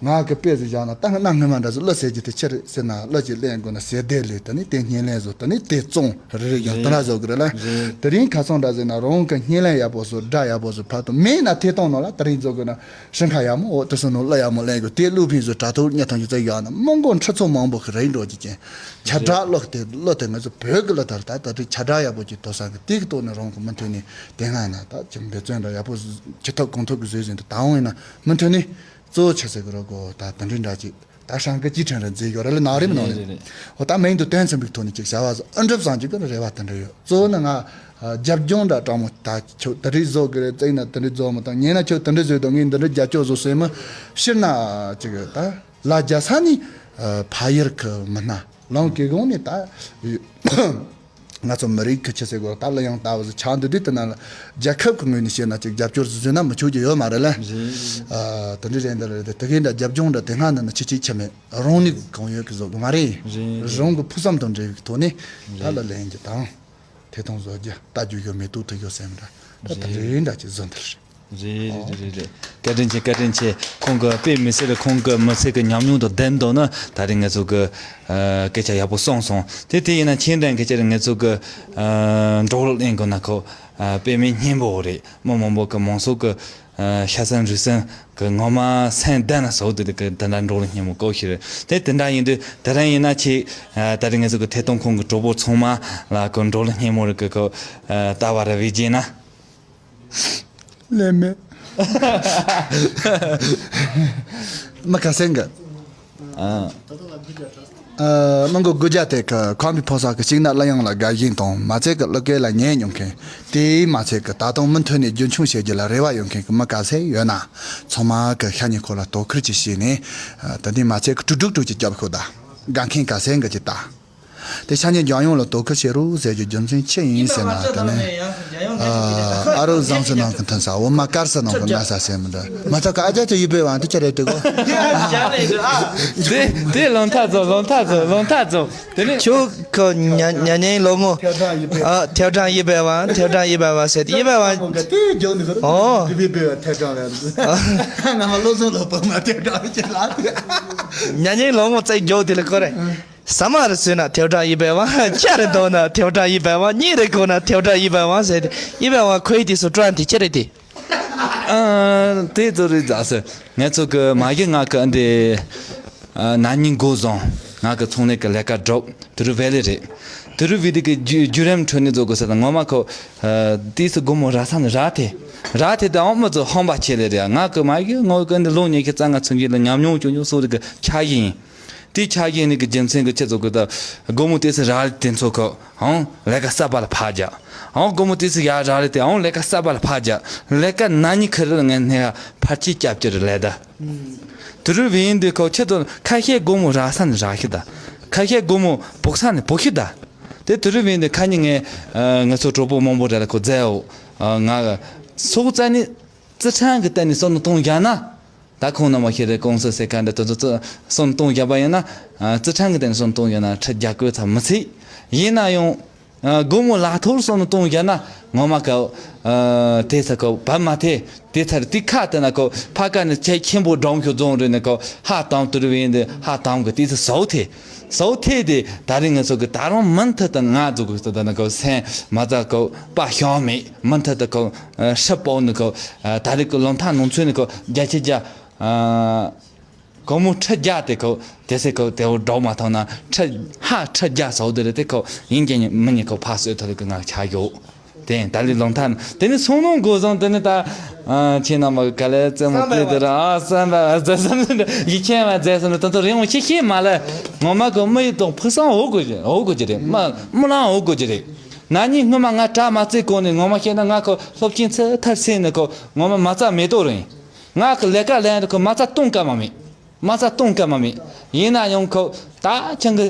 ང་གི་དཔེ་ཟིག་བཞག་ན་ད་ང་གནའ་སྔ་མ་འདྲ་ཟིག་གླུ་ཟེར་རྒྱུ་དེ་ཆི་རེད་ཟེར་ན། གླུ་ཅིག་ལེན་དགོས་ན་སི་ཌི་ལས། དེ་ནི་དེ་བརྙན་ལེན་བཟོ། དེ་ནི་དེ་བཙོང་། རེ་རེ་ཡང་དེ་འདྲ་བཟོ་དགོས་རེད་ལ། རེད། དེ་རིང་ཁ་སང་འདྲ་ཟེར་ན་རང་གི་བརྙན་ལེན་ཡག་པོ་བཟོ། སྒྲ་ཡག་པོ་བཟོ། ཕར་དང་མེད་ན་ཐད་གཏོང་ནང་ལ་དེ་རིང་བཟོ་དགོས་ན་ཧྲིན་ཁ་ཡག་མོ་འོ་དེ་སོ་ནོ་གླུ་ཡག་མོ་ལེན་དགོས། དེ་གླུ་ཕུན་སུ་དྲ་ཐོག་ཉ་ཐང་གི་རྩ་ཡག་ན་མང་པོ་ཁྲི་ཚོ་མང་པོ་གི་རེད་འགྲོ་གི་ཅན། ཁྱབ་བསྒྲགས་གླུ་དེ་གླུ་དེ་ང་ཚོ་བོད་ཀྱི་གླུ་དར་ད་ད་དེ་ཁྱབ་བསྒྲགས་ཡག་པོ་ཅིག་ཐོབ་ས་གི་དེ་གི་ཐོག་ནས་རང་གི་མུ་མཐུད་ནས་དེ་སྔ་ན་ད་ཅིག་འབད་བརྩོན་འདྲ་ཡག་པོ་ཅི་ཐོབ་གང་ཐོབ་གི་བཟོས་ཟིན་དུ་ད་འོང་ཡིན་ན་མུ་མཐུད་ནས་གཙོ་བོ་ཆ་ཟེར་གི་རོགས་གོ། ད་དེ་འདྲའི་འདྲ་ཅིག་ད་ཧྲང་གི་ཅི་ཁྲེན་ར་མཛེས་ཡོད་ར་ལ་ན་རེམ་ནང་ནས། རེད་རེད། འོ་ད་མིང་དུ་དོན་ཚན་པའི་ཐོག་ནས་ཅིག་བྱ་བ་ཟོ་ཨ་འགྲུབ་སང་ཅིག་གི་རེ་བ་དེ་འདྲ་ཡོད། གཙོ་བོ་ནི་ང་རྒྱབ་ལྗོངས་འདྲ་དྲང་མོ་ད་ཁྱོད་དེ་འདྲའི་བཟོ་གི་རེད་བཙལ་ན་དེ་འདྲའི་བཟོ་མི་དང་ཉན་ན་ཁྱོད་དེ་འདྲའི་བཟོས་དང་ངས་འདི་འདྲའི་རྒྱབ་སྐྱོར་བཟོ་སྲོལ་མི་སྤྱིར་ན་ཅིག་ད་ལ་རྒྱ་ས་ནི་ཕ་ཡུལ་གི་མི་སྣ་ལོང་གི་གོང་ནས་ད། ང་ཚོ་མི་རིགས་ཁི་ཆི་ཟེར་དགོས་ད་གླུ་དབྱངས་ལྟ་བུ་ཟིག་ཆགས་འདུག་དུས་དེ་ན་ལ་རྒྱལ་ཁབ་ཀྱི་ངོས་ནས་བཤད་ན་ཅིག་རྒྱབ་སྐྱོར་ཟིག་བཟོས་ན་མི་ཆོག་རྒྱུ་ཡོད་མ་རེད་ལ། རེད་རེད། ཨ་དེ་འདྲ་རེད་འདི་རེད་དེ་དེ་གའི་འདྲ་རྒྱབ་ལྗོངས་འདྲ་དེ་སྔ་ན་ནི་ཆི་ཆི་ཆི་མེད་རང་ནུས་གང་ཡོད་ཀྱི་བཟོ་དགོས་མ་རེད། རེད་རེད། རང་གི་ཕུགས་བསམ་དང་འབྲེལ་བའི་ཐོག་ནས་ད་ལ་ལེན་རྒྱུ་དང་། ཐད་གཏོང་བཟོ་རྒྱུ་ལྟ་རྒྱུ་ཡོད་མེད་ཐུག་ཐུག་ཡོད་སེམས་འདྲ་ད་དེ་རེད། འདྲ་ཅིག་བཟོ་འདི་རེད། རེད་རེད་རེད་རེད། བཀའ་དྲིན་ཆེ་བཀའ་དྲིན་ཆེ། ཁོང་གི་དཔེ་མི་སྲིད་ཁོང་གི་མི་ཚེ་གི་ཉམས་མྱོང་དང་ལྡན་འདུག་ན་ད་རེས་ང་ཚོ་གི་ཨ་སྐད་ཆ་ཡག་པོ་གསུངས་སོང་། དེ་དེ་ཡིན་ན་ཁྱེད་འདྲ་གི་ཅིག་ང་ཚོ་གི་ཨ་འགྲོ་ལ་ཡིན་དགོས་ན་ཁོ་ཨ་དཔེ་མི་སྙན་པོ་རེད། མི་མང་པོ་གི་མང་ཚོགས་གི་ཨ་ཤ་ཟན་རུས་ཟན་གི་ངོ་མ་སེམས་གཏད་ན་བཟོ་དུས་གི་དེ་འདྲ་འགྲོ་ལ་སྙན་མོ་གོ་ཞིག་རེད། དེ་དེ་འདྲ་ཡིན་དུས་དེ་རིང་ཡིན་ན་ཁྱེད་ཨ་ད་རེས་ང་ཚོ་གི་ཐད་གཏོང་ཁང་གི་གྲོགས་པོ་ཚང་མ་ལ་ཁོ་འགྲོ་ལ་སྙན་མོ་རེད་གི་ཁོ་ཨ་ལྟ་བ་ར་བའི་རྗེས་ན། ལན་མེད། མི་ཁ་སེང་གི། ཨ། ཨ། མི་མགོ་དགུ་བརྒྱ་དེ་གི་ཁམས་པའི་ཕོ་གསར་གི་ཅིག་ན་གླུ་དབྱངས་ལ་དགའ་ཞེན་དང་མ་ཚད་གི་གླུ་སྐད་ལ་ཉན་མྱོང་མཁན། དེས་མ་ཚད་གི་ད་དུང་མུ་མཐུད་ནས་རྒྱུན་འཁྱོངས་བྱེད་རྒྱུ་ལ་རེ་བ་ཡོད་མཁན་གི་མི་ག་ཚད་ཡོད་ན། ཚང་མ་གི་ཤ་ཉེ་འཁོར་ལ་དོ་ཁུར་ཅིག་བྱས་ནས། ཨ། ད་དེས་མ་ཚད་གི་དཀྲུག་དཀྲུག་དཀྲུག་ཅིག་རྒྱབ་ཤོག་ད། དགའ་མཁན་ག་ཚད་འགའ་ཅིག་ལྟ། དེ་ཤ་ཉེ་རྒྱལ་ཡོངས་ལ་དོ་ཁུར་བྱེད་རོགས་ཟེར་རྒྱུ་རྒྱུ་མཚན་ཆི་ཡིན་ཟེར་ན། དེ་ནི་ཨ་རོ་བཟང་སུ་ནང་གི་མཐུན་ས་འོ་མ་དཀར་སུ་ནང་གི་ན་ས་ཟེར་མི་འདྲ། མ་ཐག་གི་ཨ་ཅག་ཅིག་ཡིད་པའི་དབང་དུ་ཁྱེད་རེད་དེ་གོ། དེ་དེ་ལོང་ཐག་རྫོགས། ལོང་ཐག་རྫོགས། ལོང་ཐག་རྫོགས། དེ་ནི་ཁྱོད་ཁོ་ཉ་ཉ་ཉིན་ལོ་ངོ་ཨ་ཐེའུ་ཀྲང་ཡིད་པའི་དབང་། ཐེའུ་ཀྲང་ཡིད་པའི་དབང་ཟེར་ཡིད་པའི་དབང་། ཨོ། ང་མ་བློ་བཟང་ལོ་པ་མ་ཐེའུ་ཀྲང་ཅེ་ལ། ཉ་ཉིན་ལོ་ངོ་ཙེ་རྒྱོག་དེ་ལ་ཀོ་རེ། ཟ་མ་རེ་ཟོས་ན་ཐེའུ་ཀྲང་ཡིད་པའི་དབང་། ཆ་རེ་འདོགས་ན་ཐེའུ་ཀྲང་ཡིད་པའི་དབང་། གཉིད་རེ་ཁུག་ན་ཐེའུ་ཀྲང་ཡིད་པའི་དབང་ཟེར་ཏེ། ཡིད་པའི་དབང་ཁོའི་དུས་སུ་ཀྲང་དེ་ཅི་རེད་དེ། ཨ་དེ་ཚོ་རེད་ཟ་སོ། ང་ཚོ་གི་མ་གི་ང་གི་འདི་ན་ནིང་འགོ་བཟུང་ང་གི་ཚོང་ལས་ཀྱི་ལས་ཀ་སྒྲུབ། དུ་རུ་བེ་ལེ་རེད། དུ་རུ་བེ་དེ་གི་བརྒྱུད་བརྒྱུད་རིམ་ཁྲོད་ནས་བཟོ་དགོས་ཟེར་ད་ངོ་མ་ཁོ། དུས་སུ་སྒོར་མོ་རག་ས་ནི་རག་དེ། རག་དེ་དང་ཨོ་མ་ཚོ་ཧོན་པ་ཆེ་ལེ་རེད། ང་གི་མ་གི་ངོ་གི་འདི་ལོ་ཉི་ཤུ་རྩ་ལྔ་ཚུན་ཆད་ལ་ཉམས་མྱོང་ཅུང་ཅུང་སོགས་རིགས་ཀྱི་ཆ་ཡིན། དེའི་ཆ་ཤས་ནི་གི་རྒྱུ་མཚན་གི་ཆེད་དུ་གི་ད་སྒོར་མོ་དེ་ཚོ་རག་ལས་དེ་ཚོ་གི་ཨང་ལས་ཀ་གསར་པ་ལ་ཕར་རྒྱག་ཨང་སྒོར་མོ་དེ་ཚོ་ཡར་རག་ལས་དེ་ཨང་ལས་ཀ་གསར་པ་ལ་ཕར་རྒྱག་ལས་ཀ་ན་ནིང་ཁི་རི་ལ་ངས་སྣེ་ཁ་ཕར་ཆེར་རྒྱབ་ཀྱི་རེད་ལས་ད། དུ་རུ་བིན་དེ་ཁོ་ཆེད་དུ་ཁ་ཤས་སྒོར་མོ་རག་ས་ནི་རག་ཤི་ད། ཁ་ཤས་སྒོར་མོ་བོག་ས་ནི་བོག་ཤི་ད། དེ་དུ་རུ་བིན་དེ་ཁ་ཉིན་ངས་ཨ་ང་ཚོ་གྲོགས་པོ་མང་པོ་རེ་ལ་ཁོ་རྫས་འོ་ཨ་ང་སོག་རྩ་ནི་རྩི་ཁྲང་གི་སྟེང་ནས་སོ་ནི་གཏོང་རྒྱག་ན། ད་ཁོང་རྣམ་པ་ཤེས་རེད། ཀུང་སི་ཟེར་མཁན་འདི་དེ་ཚོ་བཙོན་གཏོང་བརྒྱབ་པ་ཡིན་ན། རྩི་ཁྲང་གི་སྟེང་བཙོན་གཏོང་བརྒྱབ་ན་ཁྲི་བརྒྱ་བཀོད་ཚར་མི་ཚེ། ཡིན་ན་ཡང་སྒོར་མོ་ལག་ཐོག་བཙོན་གཏོང་བརྒྱབ་ན་ངོ་མ་ཁོ་དེ་ཚ་ཁོ་བབ་མ་ཐེ། དེ་ཚར་དེ་ཁ་དེ་ན་ཁོ་ཕ་ཀ་ནས་ཆེ་ཆེན་པོ་འགྲོམ་ཁྱོད་རྫོང་རེད་ནས་ཁོ་ཧ་དམ་དུ་རུ་བིན་དེ་ཧ་དམ་གི་དེ་ཚོ་ཟོག་ཐེ། ཟོག་ཐེ་དེ་ད་རིང་ང་ཚོ་གི་ད་རུང་མུ་མཐུད་དུ་ང་འཛུགས་གི་ད་ན་ཁོ་སེམས་མ་ཚ་ཁོ་པ་ཤོང་མེད། མུ་མཐུད་དུ་ཁོ་ཧྲི་པོ་ནི་ཁོ་ད་རེས་ཀྱི་ལོ་མཐའ་ནང་ཚུན་ནི་ཁོ་བརྒྱ་ཆ་བརྒྱ། སྒོར་མོ་ཁྲི་བརྒྱ་དེ་ཁོ་དེ་སེ་ཁོ་དེ་འོ་འགྲོ་མ་ཐོང་ན་ཁྲི་ཧ་ཁྲི་བརྒྱ་ཟོག་དེ་རེད། དེ་ཁོ་ཡིན་གྱི་མི་ཉིད་ཁོ་ཕ་གསོས་ཐོ་ལི་ཀི་ང་ཆ་ཡོད། དེ་ད་ལི་ལོང་ཐང་དེ་ནི་སོང་ནོ་འགོ་བཟང་དེ་ནི་ད་ཁྱེད་རྣམ་པ་ག་ལེ་རྩེད་མོ་ཀླད་དེ་ར་ཨ་བསམ་པ་ཨ་བཟའ་བསམ་ནི་ཡིད་ཆེན་བ་མཛད་སོང་ནི་ད་དུ་རིང་བ་ཤི་ཤི་མ་ལ་ངོ་མ་ཁོ་མི་ཡི་དོང་ཕུགས་སང་འོ་དགོས་ཀྱི་འོ་དགོས་ཀྱི་རེད། མ་མི་ལང་འོ་དགོས་ཀྱི་རེད། ན་ནིང་སྔོན་མ་ང་གྲྭ་མ་བཙུགས་གོང་ནས་ངོ་མ་བཤད་ན་ང་ཁོ་སློབ་ཆེན་ཚར་མཐར་ཕྱིན་ནས་ཁོ་ངོ་མ་མ་རྩ་མེ་ཏོག་རེད། ང་གི་ལས་ཀ་ལས་ཁོ་མ་རྩ་གཏོང་ཀ་མ་མེད། མ་རྩ་གཏོང་ཀ་མ་མེད། ཡིན་ན་ཡང་ཁོ་ད་ཆང་གི་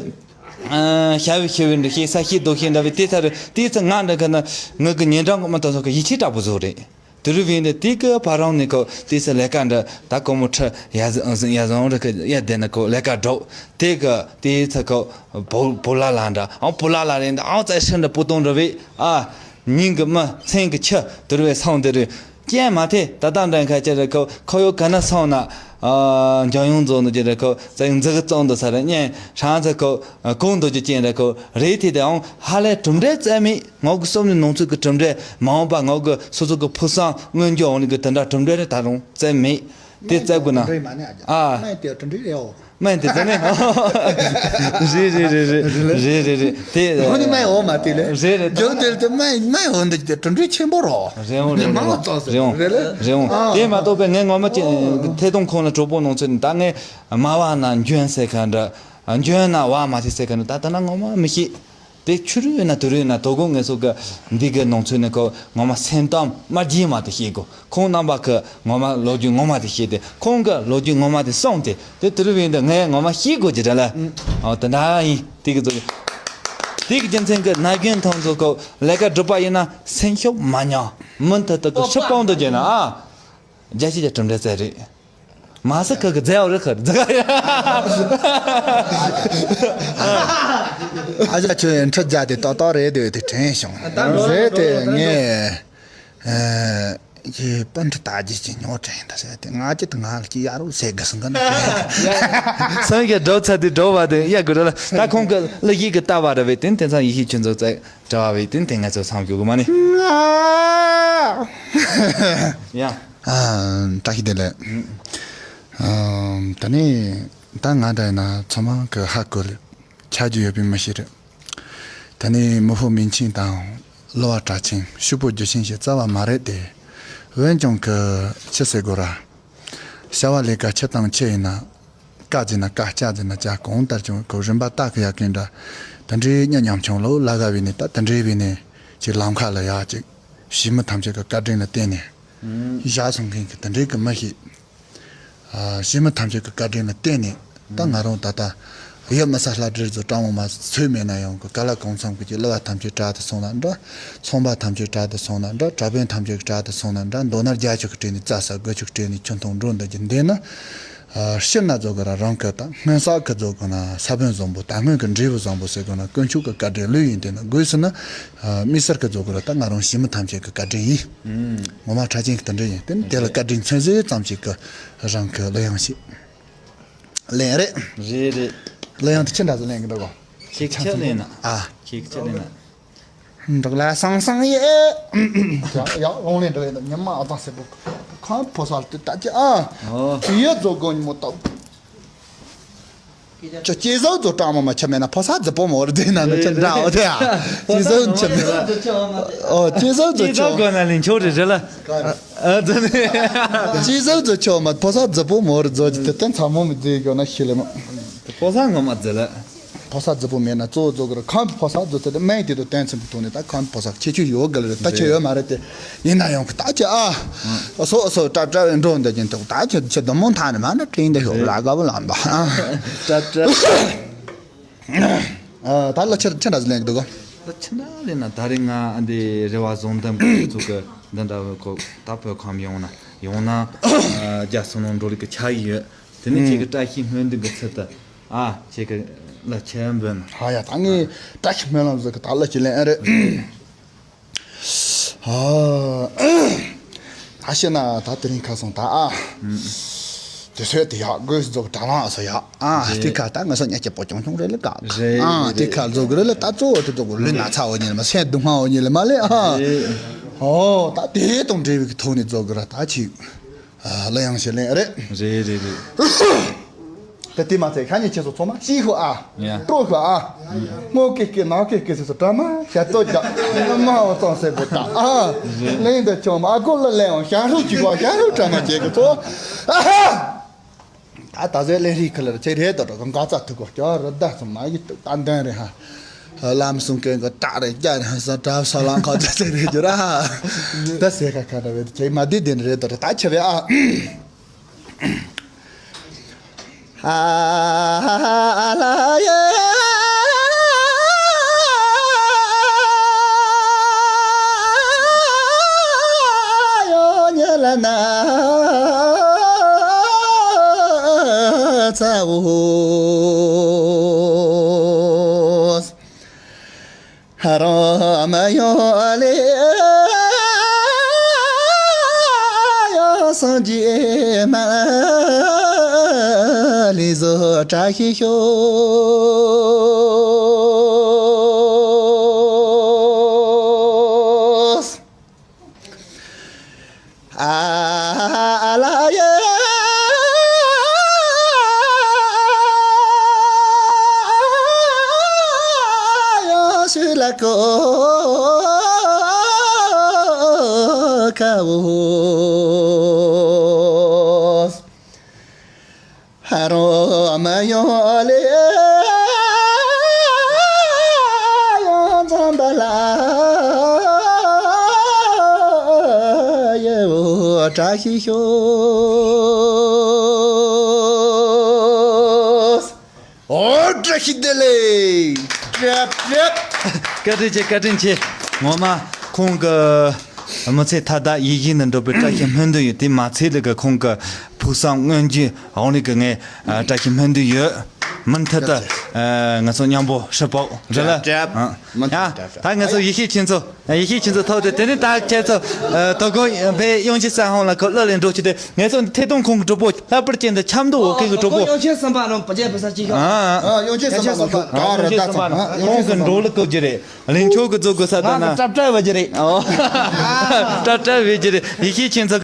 ཤ་བའི་ཤི་བའི་འདྲ་ཤེས་ས་ཤེས་རྡོ་ཤེས་འདྲ་བའི་དེ་ཚ་རེད། དེ་ཚ་ང་འདྲ་གི་ན་ངི་གི་ཉེ་འགྲམ་གི་མི་དང་ཚོ་གི་ཡིད་ཆེས་དྲག་པོ་བཟོ་རེད། དུ་རུ་བིན་དེ་དེ་གི་བར་རང་ནས་ཁོ་དེ་ཚ་ལས་ཀ་འདྲ་ད་ཀོ་མོ་ཁྲི་ཡ་ཡ་བཟང་ར་གི་ཡ་དེ་ན་ཁོ་ལས་ཀ་འགྲོ་དེ་གི་དེ་ཚ་ཁོ་བོ་བོ་ལ་ལ་འདྲ་ཨང་བོ་ལ་ལ་རེད་འདྲ་ཨང་ཙ་ཧྲི་འདྲ་པོ་ཏོང་འདྲ་བའི་ཨ། ཉིན་གྱི་མི་མཚན་གྱི་ཆུ་དུར་བའི་སང་དེ་རུ་ཅན་མ་ཐེ་ད་ལྟ་འདྲ་ཁ་ཅི་རེད་ཁོ་ཁོ་ཡོད་ག་ན་སོང་ན། འཇམ་ཡོང་རྫོང་ནི་ཅི་རེད་ཁོ་ཙེང་འཛི་གི་བཙོང་དུ་ས་རེད་ཉན་ཧྲང་ཚེ་ཁོ་གོང་དུ་ཅི་ཅན་རེད་ཁོ་རེད་ཐེ་དེའང་ཧ་ལས་གྲུབ་འབྲས་བཙལ་མེད། ངོ་གི་སོམ་ནི་ནོང་ཚུལ་གི་གྲུབ་འབྲས་མ་འོངས་པ་ངོ་གི་སོ་སོ་གི་ཕུགས་བསམ་མངོན་འགྱུར་འོང་ནི་གི་དེ་འདྲ་གྲུབ་འབྲས་རེད་ད་རུང་བཙལ་མེད། དེ་བཙལ་དགོས་ན་ཨ། སྨན་དེ་ད་ནི། རེད་རེད་རེད་རེད་རེད་རེད་དེ། ཧོ་ནི་སྨན་འོ་མ་དེ་ལས། རེད་རེད། ཇོ་དེ་ལ་དེ་སྨན་སྨན་འོ་འདི་དེ་གྲུབ་འབྲས་ཆེན་པོ་རོ། རེད་འོང་རེད་འོང་མང་བ་བཙོག་ཟེར་རེད་འོང་རེད་ལས། རེད་འོང་། དེ་མ་གཏོགས་པའི་ངས་ངོ་མ་ཅི་ཐད་གཏོང་ཁོང་ལ་གྲོགས་པོ་ནང་ཚུད་ནས་ད་ངས་མ་བ་ན་འཇོན་ཟེར་ག་འདྲ་འཇོན་ན་བ་མ་ཐེ་ཟེར་ག་འདྲ་ད་ད་ན་ངོ་མ་མི་ཤེས། དེ་ཆུ་རུད་ན་དུ་རུད་ན་དོ་དགོང་ངེས་སོ་གི་འདི་གི་ནང་ཚུད་ནས་ཁོ་ངོ་མ་སེམས་གཏམ་མ་རྒྱས་མ་དེ་ཤེས་དགོས། ཁོང་རྣམ་པ་གི་ངོ་མ་ལོ་རྒྱུས་ངོ་མ་དེ་ཤེས་ཏེ་ཁོང་གི་ལོ་རྒྱུས་ངོ་མ་དེ་སོང་སྟེ་དེ་དུ་རུ་བིན་དུ་ངས་ངོ་མ་ཤེས་དགོས་ཀྱི་རེད་ལ། ཨོ་དེ་འདྲ་ཡིན་དེ་གི་ཚོ་དེ་གི་རྒྱུ་མཚན་གི་ན་རྒྱུན་ཐང་ཚོ་ཁོ་ལས་ཀ་སྒྲུབ་པ་ཡིན་ན་སེམས་ཤུགས་མ་ཉམས་མུ་མཐུད་དུ་གི་ཧྲི་པང་དུ་བརྗོད་ན་ཨ་རྒྱ་ཆེ་རྒྱ་གྲུབ་འབྲས་ཙལ་རེད། མ་ཟི་ཁ་གི་རྫས་འོ་རི་ཁ་རྫ་ཁ་ཡ། ཨ་ཅག་ཁྱོད་ཡང་ཁྲི་བརྒྱ་དེ་ཏག་ཏག་རེད་འདོད་དེ་དྲན་བྱུང་། ཟེར་ཏེ་ངས་ཨ་ཀྱི་པན་ཁྲི་རྟ་རྒྱས་ཀྱི་ཉོ་དྲན་ད་ཟེར་ཏེ་ང་ཅི་ད་ང་ལ་ཅི་ཡ་རུ་ཟེར་གི་སང་ག་ན་དྲན། སང་གི་འགྲོ་ཚ་དེ་འགྲོ་བ་དེ་ཡ་དགོས་ར་ལ་ད་ཁོང་གི་ལ་ཡིག་གི་ལྟ་བ་ར་བས་དེ་དེང་སང་ཡིག་ཤེས་ཆུ་ཚོད་ཙག་གྲྭ་བ་བས་དེ་དེ་ང་ཚོ་མཚམས་སྐྱོ་གི་མ་ནི། ཡ། ཨ། བཀྲ་ཤིས་བདེ་ལེགས། ཨ། ད་ནི་ད་ང་འདྲ་ཡིན་ན་ཚང་མ་གི་ཧ་གོ་རེད། ཆ་རྒྱུས་ཡོད་པའི་མི་ཞིག་རེད། ད་ནི་མི་ཕོ་མིང་ཆེན་དང་གླུ་བ་གྲགས་ཆེན་ཕྱུག་པོ་རྒྱུ་ཆེན་ཞིག་རྩ་བ་མ་རེད་དེ། འོན་ཀྱང་གི་ཅི་ཟེར་དགོས་ར། བྱ་བ་ལས་ཀ་ཆི་དང་ཆི་ཡིན་ན། བཀའ་བྱིན་ན་བཀའ་བཅའ་བྱིན་ན་བཅའ་གང་ལྟར་ཀྱང་གི་རིན་པ་བཏགས་གི་ཡག་གི་འདྲ། ད་འདྲའི་གཉའ་ཉམ་ཆུང་ལོ་ལ་ག་བས་ནི་ད་ད་འདྲའི་བས་ནི་ཅིག་ལམ་ཁ་ལ་ཡག་ཅིག་ཞི་མི་ཐམས་ཅད་ཀྱི་བཀའ་དྲིན་ལ་བརྟེན་ནས་བཞག་སོང་མཁན་གྱི་ད་འདྲའི་གི་མི་ཞིག་ཨ། ཞི་མི་ཐམས་ཅད་ཀྱི་བཀའ་དྲིན་ལ་བརྟེན་ནས་ད་ང་རང་ད་ལྟ་ ཡབ་མི་ས་ལྷ་བྲིས་ཚོ་གྲངས་མང་མ་ཚོད་མེད་ན་ཡང་གི། ག་ལ་གང་འཚམ་གི་ཅིག་གླུ་བ་ཐམས་ཅད་གྲལ་དུ་སོང་ན་འདྲ། ཚོང་པ་ཐམས་ཅད་གྲལ་དུ་སོང་ན་འདྲ། གྲྭ་དཔོན་ཐམས་ཅད་གྲལ་དུ་སོང་ན་འདྲ། མདོར་ན་རྒྱ་ཆོག་གི་སྤྲད་ནས་བཙལ་ས། དགོས་ཆོག་སྤྲད་ནས་ཁྱོན་མཐོང་འགྲོ་འདི་གི་འདི་ན། ཨ། སྤྱིར་ན་ཚོ་གི་ར་རང་གི་ད་སྔོན་བསགས་གི་ཚོ་གི་ན་ས་བོན་བཟང་པོ། ད་སྔོན་གི་འབྲས་བུ་བཟང་པོ་ཟེར་གི་ན་དཀོན་མཆོག་གི་བཀའ་དྲིན་ལོས་ཡིན། དེ་ན་དགོས་ཟེར་ན། ཨ། མི་སེར་གི་ཚོ་གི་ར་ད་ང་རང་ཞི་མི་ཐམས་ཅད་གི་བཀའ་དྲིན་ཡིན། ངོ་མ་ཕྲ་ཅན་གི་དེ་འདྲ་ཡིན། དེ་ནི་དེ་ལ་བཀའ་དྲིན་མཚོན་ཟེར་ཙམ་ཅིག་གི་རང་གི་གླུ་དབྱངས་ཤིག་ལེན་རེད། རེད་རེད། གླུ་དབྱངས་དེ་ཅི་འདྲ་ཟིག་ལེན་གི་འདུག་གོ། ཁྱེད་ཆ་ལེན་ན། ཨ། ཁྱེད་ཆ་ལེན་ན། འབྲོག་ལ་སང་སང་ཡེ། ཡ་ཡ་ལོང་ལེན་འདྲ་ཡིན་ད། ཉི་མ་ཨ་ཙང་སེར་པོ་ཁང་ཕོ་སར་དུ་ལྟ་ཅི་ཨ། ཨོ། ཡེ་ཛོ་གོ་ཉི་མོ་ཏོ། ཅོ་ཅི་ཟོ་ཛོ་གྲང་མོ་མ་ཆ་མེད་ན་ཕོ་ས་རྫི་པོ་མོ་ར་ཛེ་ན་ནི་ཅི་འདྲ་འོ་དེ་ཨ། ཅི་ཟོ་ཆ་མེད། ཨོ་ཅི་ཟོ་ཛོ་ཅི་ཟོ་ཆོ། གོ་ན་ལིན་ཆོ་རེ་རེ་ལ། ཨ་ཛ་ནི། ཅི་ཟོ་ཛོ་ཆོ་མ་ཕོ་ས་རྫི་པོ་མོ་ར་ཛོ་ཅི་དེ་ཏན་ཚ་མོ་མི་ཛེ་གོ་ན་ཤི་ལེ་མ། ཕོ་ས་ངོ་མ་ཛེ་ལ། ཕོ་གསར་རྫི་པོ་མེད་ན་གཙོ་བོ་རྫོགས་ཀྱི་རེད། ཁམས་ཕོ་གསར་རྫོགས་ཚེ་དེ་སྨན་དེ་དང་བསྟན་ཚུན་པོ་ཐོག་ནས་ད་ཁམས་ཕོ་གསར་ཁྱད་ཆོས་ཡོད་གི་རེད། ད་ཁྱད་ཡོད་མ་རེད་དེ། ཡིན་ན་ཡང་གི་ད་ཁྱེད་ཨ། སོ་སོ་སྐྲ་བཀྲ་བའི་འགྲོ་འདི་ཀྱིན་ཐོག་ད་ཁྱེད་ཁྱེད་དུ་མོ་མཐའ་ནས་མ་ནི་དྲིན་འདི་ཤོག་ལ་དགའ་བོ་ལངས་པ། སྐྲ་བཀྲ། ཨ་ད་ལ་ཁྱེད་ཁྱེད་འདྲ་ཟིག་ལེན་གི་འདུག་གོ། ད་ཁྱེད་འདྲ་ལེན་ན་ད་རེས་ང་འདི་རེ་བ་བཟང་འདེམས་གི་ཚུགས་གི་འདི་འདྲ་བོ་ཁོ་ད་བོད་ཁམས་ཡོང་ན་ཡོང་ན་རྒྱ་སོ་ནང་འགྲོ་ལུགས་གི་ཆ་ཡི་ཡོད། དེ་ནས་ཁྱེད་ཀྱི་བཀྲ་ཤིས་སྨོན་འདུན་གི་ཚུལ་དུ། ཨ། ཁྱེད་ཀྱི་ལ་ཆེན་འབུལ། ཧ་ཡ་ད་ངས་བཀྲ་ཤིས་སྨོན་ལམ་ཟེར་གི་ད་ལ་ཅི་ལེན་ཨེ་རེད། ཨ། ད་ཤི་ན་ད་དེ་རིང་ཁ་སང་ད་ཨ། དེ་སོད་དེ་ཡག་དགོས་རྫོགས་དྲ་ལང་ཨ་སོ་ཡག་ཨ། དེ་ཁ་ད་ང་སོ་ཉ་སྐྱིད་པོ་ཆུང་ཆུང་རེད་ལ་ག་ཨ། དེ་ཁ་རྫོགས་གི་རེད་ལ་ད་གཙོ་བོ་དེ་རྫོགས་གི་ལུས་ན་ཚ་བོ་ཉིད་ལ་མ་སེམས་སྡུག་བསྔལ་བོ་ཉིད་ལ་མ་ལེ་ཨ། ཨོ་ད་དེ་དང་འབྲེལ་བའི་གི་ཐོག་ནས་རྫོགས་གི་ར་ད་ཅིག་ཨ། གླུ་དབྱངས་ཞིག་ལེན་རེད། རེད་རེད་རེད། དེ་དེ་མ་ཚད་ཤ་ཉེ་ཁྱེད་ཚོ་ཚང་མ་ཤི་ཤོག་ཨ། ཡ། སྤྲོ་ཤོག་ཨ། སྔོ་ཀེ་ཀེ་ནག་ཀེ་ཀེ་ཟེར་སོ་དྲ་མ་ཤ་ཏོ་རྒྱག་མ་འོ་ཙང་སེ་པོ་ད་ཨ། ལེན་དུ་ཆོག་མ་ཨ་ཀོ་ལ་ལེན་འོང་ཤ་ཧྲུག་ཅིག་བ་ཤ་ཧྲུག་དྲ་མ་ཁྱེད་ཀྱི་ཚོ་ཨ་ཧ། ད་ད་ཟོས་ལེན་རིགས་ཁུ་ལར་ཚེ་རེད་དོ་ག་འགག་རྩ་ཐུག་གོ་སྐྱོ་རུ་ད་སོ་མ་ཡི་ད་འདོན་རེད་ཧ། ལམ་སོང་ཀན་གི་ཏག་རེད་རྒྱ་རེད་ཧ་ས་དྲ་ས་ལང་ཁ་ཚ་ཚ་རེད་རྒྱུ་ར་ཧ། ད་སེ་ཁ་ཁ་ར་བེ་ཚེ་མ་དེ་དེ་རེད་དོ་ད་ཆེ་བེ་ཨ། ཨ་ལ་ཡེ་ཡོ་ཉེ་ལ་ན་ཚ་བོ། ཧ་རོ་མ་ཡོ་ལེ་ཡོ་སངས་རྒྱས་མ་ལེ་བཟོ་བཀྲ་ཤིས་ཤོག་ཨ་ལ་ཡེ་ཡ་ཤུ་ལ་ཀོ་ཁ་བོ། ཧ་རོ་མ་ཡོ་ལེ་ཡང་ཚང་པ་ལ་ཡེ་བོ་བཀྲ་ཤིས་ཤོག་ཨོ་བཀྲ་ཤིས་བདེ་ལེགས། བཀྲ་བཀྲ། བཀའ་དྲིན་ཆེ་བཀའ་དྲིན་ཆེ། ངོ་མ་ཁོང་གི་མི་ཚེ་མཐའ་དག་ཡིད་བཞིན་དུ་འགྲོ་བའི་བཀྲ་ཤིས་སྨོན་འདུན་ཡོད། དེ་མ་ཚད་ལ་གི་ཁོང་གི་ཕུགས་བསམ་མངོན་གྱི་དབང་ལུགས་ཀྱི་ངས་ཨ་བཀྲ་ཤིས་སྨོན་འདུན་ཡོད། མུ་མཐུད་དུ་ཨ་ང་ཚོ་མཉམ་པོ་ཧྲིལ་པོ་རེད་ལ། ཨ་ཡ། ད་ང་ཚོ་ཡེ་ཤེས་ཁྱེད་ཚོ་ཡེ་ཤེས་ཁྱེད་ཚོ་ཐོག་ཏུ་དེ་ནི་ད་ཁྱེད་ཚོ་ཨ་དོ་དགོང་བའི་དབྱངས་ཅན་གསན་ཧོང་ལ་ཁོ་གླུ་ལེན་འགྲོ་ཆེད་དུ་ང་ཚོ་ཐད་གཏོང་ཁང་གི་གྲོགས་པོ་ལྷག་པར་ཅན་དུ་ཆབ་མདོ་འོག་ཁུལ་གྱི་གྲོགས་པོ། དབྱངས་ཅན་སུམ་པ་རང་བུ་རྒྱལ་བུ་ས་ཅི་ཤོག་ཨ་ཨ། དབྱངས་ཅན་སུམ་པ་ལ་ཁོ་ག་ར་ད་ཚང་ཨ་དབྱངས་ཅན་སུམ་པ་ཁོང་གི་འགྲོ་ལུགས་ཀོ་ཇི་རེད། ལིང་ཆོག་གི་ཛོ་གོ་ས་ད་ན། ང་ཀྲབ་ཀྲབ་བ་ཇི་རེད། ཨོ། ཀྲབ་ཀྲབ་བེ་ཇི་རེད། ཡེ་ཤེས་ཁྱེད་ཚོ།